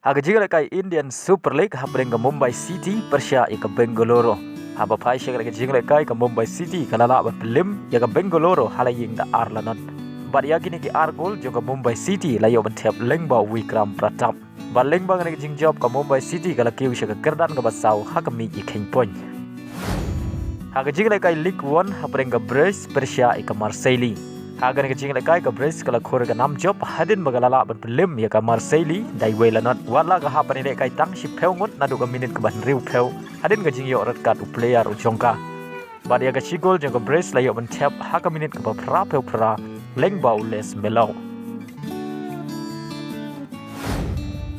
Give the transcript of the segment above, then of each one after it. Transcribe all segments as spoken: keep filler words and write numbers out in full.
Ha ka jinglehkai Indian Super League hapdeng ka Mumbai City pyrshah ïa ka Bengaluru. Haba phai sha kane ka jinglehkai ka Mumbai City ka la lah ban pynlem ïa ka Bengaluru ha la ïing da ar la not. Bad ïa kine ki ar gol jong ka Mumbai City la ïoh ban thep lyngba u Vikram Pratap. Bad lyngba kane ka jingjop ka Mumbai City ka la kiew sha ka kyrdan kaba saw ha ka miej ïa kheiñ point. Ha ka jinglehkai Ligue One hapdeng ka Brest pyrshah ïa ka Marseille. Ha kane ka jinglehkai ka Brest ka la khur ïa ka nam jop hadien ba ka la lah ban pynlem ïa ka Marseille da iwei la not. Watla ka hap ban ïalehkai tang shiphew ngut naduh ka minit kaba hynriewphew hadien ka jingïoh red card u player u jong ka. Bad ïa ka shi gol jong ka Brest la ïoh ban thep ha ka minit kaba phraphew phra lyngba u Les Melau.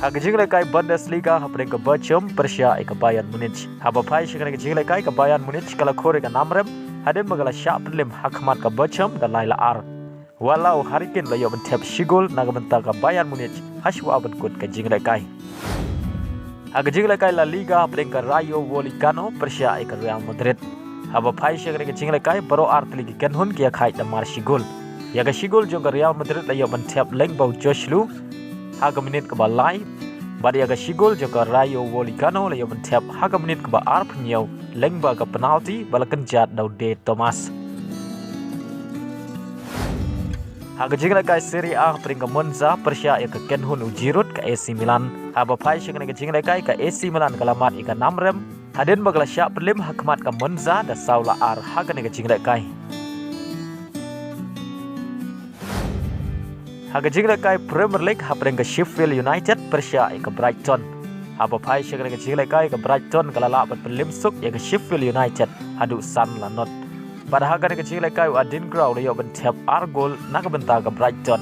Ha ka jinglehkai Bundesliga hapdeng ka Bochum pyrshah ïa ka Bayern Munich. Haba phai sha kane ka jinglehkai ka Bayern Munich ka la khur ïa ka nam rem hadien ba ka la shah pynlem ha khmat ka Bochum da lai la ar. Watla u Harry Kane la ïoh ban thep shi gol na ka bynta ka Bayern Munich hashwa ban kut ka jinglehkai. Ha ka jinglehkai La Liga hapdeng ka Rayo Vallecano pyrshah ïa ka Real Madrid. Haba phai sha kane ka jinglehkai baroh ar tylli ki kynhun ki ïakhaid da mar shi gol. Ïa ka shi gol jong ka Real Madrid la ïoh ban thep lyngba u Joselu ha ka minit kaba lai. Bad ïa ka shi gol jong ka Rayo Vallecano la ïoh ban thep ha ka minit kaba arphew hynñiew lyngba ka penalti ba la kynjat da u De Thomas. Ha ka jinglehkai Serie A hapdeng ka Monza pyrshah ïa ka kynhun u Giroud ka A C Milan. Haba phai sha kane ka jinglehkai ka A C Milan ka la mad ïa ka nam rem hadien ba ka la shah pynlem ha khmat ka Monza da saw la ar ha kane ka jinglehkai. Ha ka jinglehkai Premier League hapdeng ka Sheffield United pyrshah ïa ka Brighton. Haba phai sha kane ka jinglehkai ka Brighton ka la lah ban pynlem suk ïa ka Sheffield United haduh san la not. Bad ha kane ka jinglehkai u Adingra u la ïoh ban thep ar gol na ka bynta ka Brighton.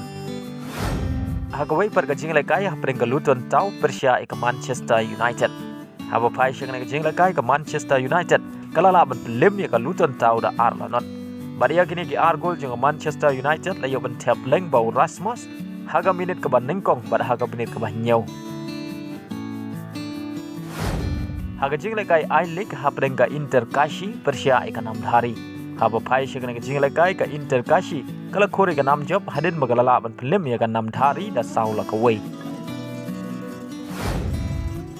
Ha kawei pat ka jinglehkai hapdeng ka Luton Town pyrshah ïa ka Manchester United. Haba phai sha kane ka jinglehkai ka Manchester United ka la lah ban pynlem ïa ka Luton Town da ar la not. Bad ïa kine ki ar gol jong ka Manchester United la ïoh ban thep lyngba u Rasmus ha ka minit kaba nyngkong bad ha ka minit kaba hynñiew. Ha ka jinglehkai I-League hapdeng ka Inter Kashi pyrshah ïa ka Namdhari. Haba phai sha kane ka jinglehkai ka Inter Kashi ka la khur ïa ka nam jop hadien ba ka la lah ban pynlem ïa ka Namdhari da saw la kawei.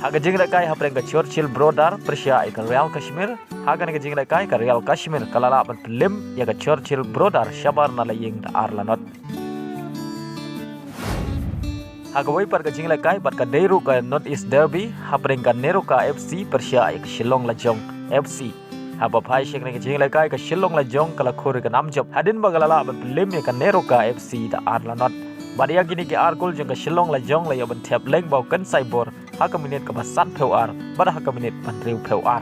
Ha ka jinglehkai hapdeng ka Churchill Brother pyrshah ïa ka Real Kashmir. Ha kane ka jinglehkai ka Real Kashmir ka la lah ban pynlem ïa ka Churchill Brother shabar na la ïing da ar la not. Ha kawei pat ka jinglehkai bad ka dei ruh ka North East Derby hapdeng ka NEROCA F C pyrshah ïa ka Shillong Lajong F C. Haba phai sha kane ka jinglehkai ka Shillong Lajong ka la khur ïa ka nam jop hadien ba ka la lah ban pynlem ïa ka NEROCA F C da ar la not. Bad ïa kine ki ar gol jong ka Shillong Lajong la ïoh ban thep lyngba u Kensai Bor ha ka minit kaba sanphew ar bad ha ka minit ba hynriewphew ar.